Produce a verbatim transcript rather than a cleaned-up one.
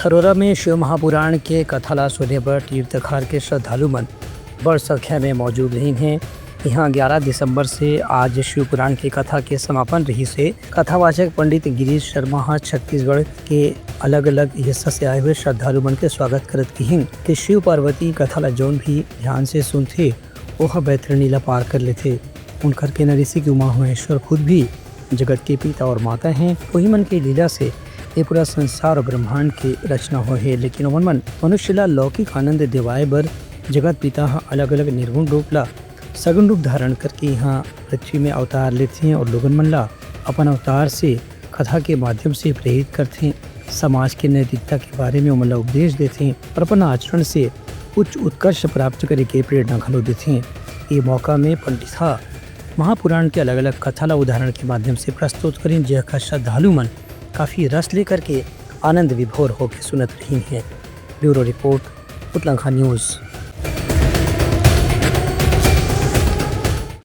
अरोरा में शिव महापुराण के कथा ला सुने बर तीर्थंकर के श्रद्धालु मन बड़ संख्या में मौजूद रहिन हे। यहाँ ग्यारह दिसंबर से आज शिव पुराण के कथा के समापन रहिस हे। कथावाचक पंडित गिरीश शर्मा ह छत्तीसगढ़ के अलग-अलग हिस्सा से आए हुए श्रद्धालु मन के स्वागत करत किहिन कि शिव पार्वती कथा ला जौन भी ध्यान से सुनथे, ओह बैतरणी ला पार कर लेथे। उनकर कहना रहिसे कि उमा महेश्वर खुद भी जगत के पिता और माता हैं। वही मन के लीला से ये पूरा संसार और ब्रह्मांड के रचना होए हे, लेकिन ओमन मन मनुष्य ला लौकिक आनंद दिवाए बर जगत पिता ह अलग-अलग निर्गुण रूप ला सगुण रूप धारण करके यहाँ पृथ्वी में अवतार लेथे और लोगन मन ला अपन अवतार से कथा के माध्यम से प्रेरित करथे, समाज के नैतिकता के बारे में ओमन ला उपदेश देथे और अपन आचरण से उच्च उत्कर्ष प्राप्त करे के प्रेरणा घलो देथे। ये मौका में पंडित ह महापुराण के अलग-अलग कथा ला उदाहरण के माध्यम से प्रस्तुत करिन, जेकर श्रद्धालु मन काफी रस लेकर के आनंद विभोर होके सुनत रहिन हे। Bureau report, Utlankha news.